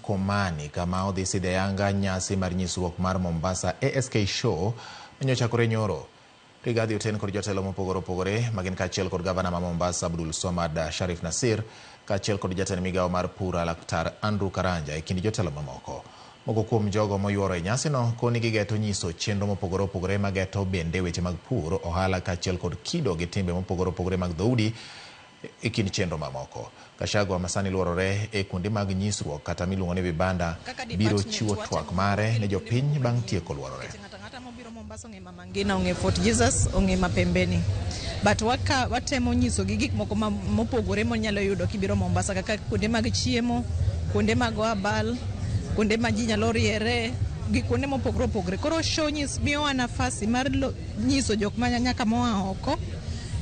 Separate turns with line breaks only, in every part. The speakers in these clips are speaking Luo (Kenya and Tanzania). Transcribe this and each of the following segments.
Mkomani kama odhi sidho ayanga nyasi mar nyisruok mar Mombasa ASK Show manyochakore nyoro. Rigathi oten kod jotelo mopogore opogore magin kaachiel kod gavana ma Mombasa Abdul Somad Sharif Nasir kaachiel kod jatend migawo mar pur Laktar Andrew Karanja e kind jotelo mamoko. Moko kuom jogo moyuoro e nyasino koni gigeto nyiso chenro mopogore opogore mageto bende weche mag pur, ohala kaachiel kod kido gi timbe mopogore opogore mag dhoudi e kind chenro mamoko. Gachagua masani luorore e kuonde mag nyisruok kata miluongo ni vibanda biro chiwo twak mare ne jopiny bang' tieko luorore.
Ng'ata mobiro Mombasa ong'e Mama Ngina, ong'e Fort Jesus, ong'e Mapembeni. But waka watemo nyisogi gik moko mopogore monyalo yudo kibiro Mombasa kaka kuonde mag chiemo, kuonde mag go abal, kuonde ma ji nyalo riere, gi kuonde mopogore opogore. Koro show nyis miyowa nafasi mar nyiso jok ma nyaka moa oko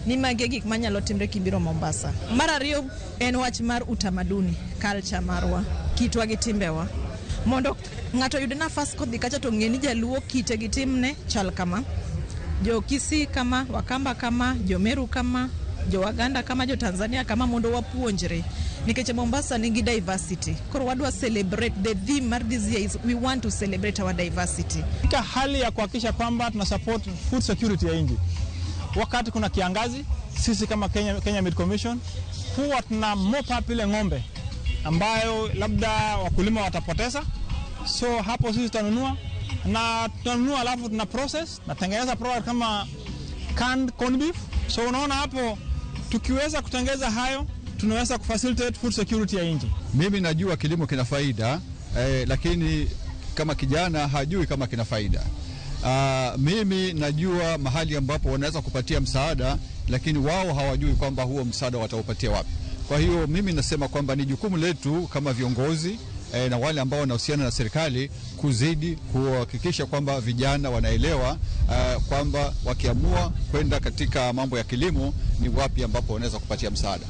ni magi e gik manyalo timre kibiro Mombasa. Mar ariyo en wach mar utamaduni, culture marwa, kitwa gi timbewa. Mondo ng'ato oyud nafas kodhi kacha to ng'e ni jaluo kite gi timne chal kama. Jo Kisii kama, Wakamba kama, jo Meru kama, jo Waganda kama, jo Tanzania kama mondo wapuonjre. Nikech Mombasa nigi diversity. Koro wadwa celebrate, the theme mar this year is we want to celebrate our diversity.
Katika hali ya kuhakikisha kwamba tuna support food security ya nchi. Wakati kuna kiangazi, sisi kama Kenya Meat Commission huwa tuna mop up ile ng'ombe ambayo labda wakulima watapoteza. So hapo sisi tutanunua na tunanunua, alafu tuna process na tengeneza product kama canned corned beef. So unaona hapo tukiweza kutengeza hayo tunaweza kufacilitate food security ya nchi.
Mimi najua kilimo kina faida, lakini kama kijana hajui kama kina faida. Mimi najua mahali ambapo wanaweza kupatia msaada, lakini wao hawajui kwamba huo msaada wataupatia wapi. Kwa hiyo mimi nasema kwamba ni jukumu letu kama viongozi na wale ambao wanahusiana na serikali kuzidi kuhakikisha kwamba vijana wanaelewa kwamba wakiamua kwenda katika mambo ya kilimo ni wapi ambapo wanaweza kupatia msaada.